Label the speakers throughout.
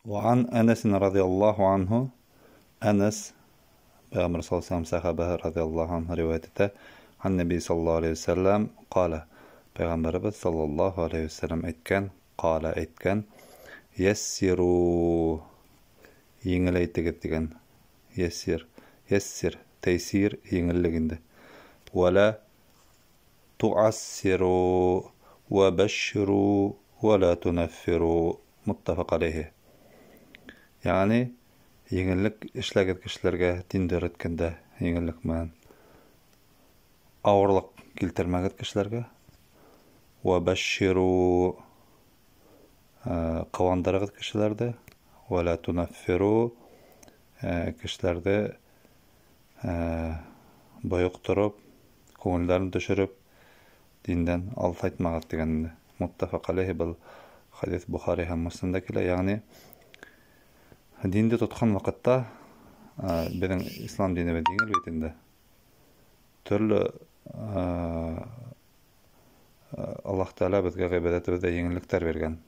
Speaker 1: وعن أنس رضي الله عنه, Әнәс, Пәйғәмбәр صلى الله عليه وسلم сәхәбәһе رضي الله عنه риүәйәт итә, عن النبي صلى الله عليه وسلم قال, Пәйғәмбәребеҙ صلى الله عليه وسلم әйткән, قال әйткән, يسروا, еңеләйтегеҙ тигән. يسر, يسر, تيسير, еңеллек инде. ولا تعسروا وبشروا ولا تنفروا. متفق عليه. Ягъни еңеллек эшләгеҙ кешеләргә динде өйрәткәндә, еңеллек менән. Ауырлыҡ килтермәгеҙ кешеләргә. وبشروا, ҡыуандырығыҙ кешеләрҙе. ولا تنفروا, кешеләрҙе бойоҡтороп, күңелдәрен төшөрөп, диндән алыҫайтмағыҙ тигән. متفق عليه. Был хәдиҫ Бухари һәм Муслимда килә. Ягъни динде тотҡан ваҡытта, беҙҙең ислам динебеҙ еңел бит инде. Төрлө Аллаһ Тәғәлә беҙгә ғибәҙәтебеҙҙә еңеллектәр биргән.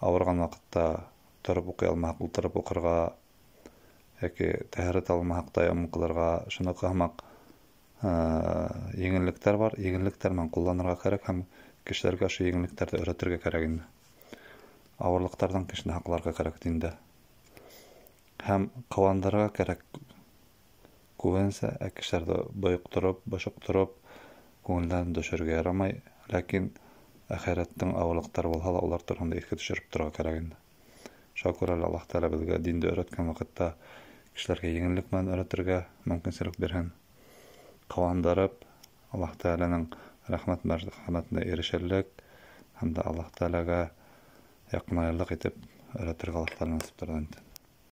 Speaker 1: Ауырған ваҡытта тороп уҡый алмаһаҡ, ултырып уҡырға, йәки тәһәрәт алмаһаҡ, таяммум ҡылырға, шуныҡы һымаҡ еңеллектәр бар. Еңеллектәр менән ҡулланырға кәрәк һәм кешеләргә ошо еңеллектәрҙе өйрәтергә кәрәк инде. Ауырлыҡтарҙан кешене һаҡларға кәрәк диндә. Һәм ҡыуандырырға кәрәк күбенсә, ә кешеләрҙе бойоҡтороп, бошоҡтороп, күңелдәрен төшөрөргә ярамай. Ләкин әхирәттең ауырлыҡтары булһа ла, улар тураһында иҫкә төшөрөп торорға кәрәк инде. Шуға күрә лә Аллаһ Тәғәлә беҙгә динде өйрәткән ваҡытта кешеләргә еңеллек менән өйрәтергә мөмкинселек бирһен. Ҡыуандырып, Аллаһ Тәғәләнең рәхмәт мәрхәмәтенә ирешерлек һәм дә Аллаһ Тәғәләгә яҡынайырлыҡ итеп өйрәтергә Аллаһ Тәғәлә насип иттерҙе.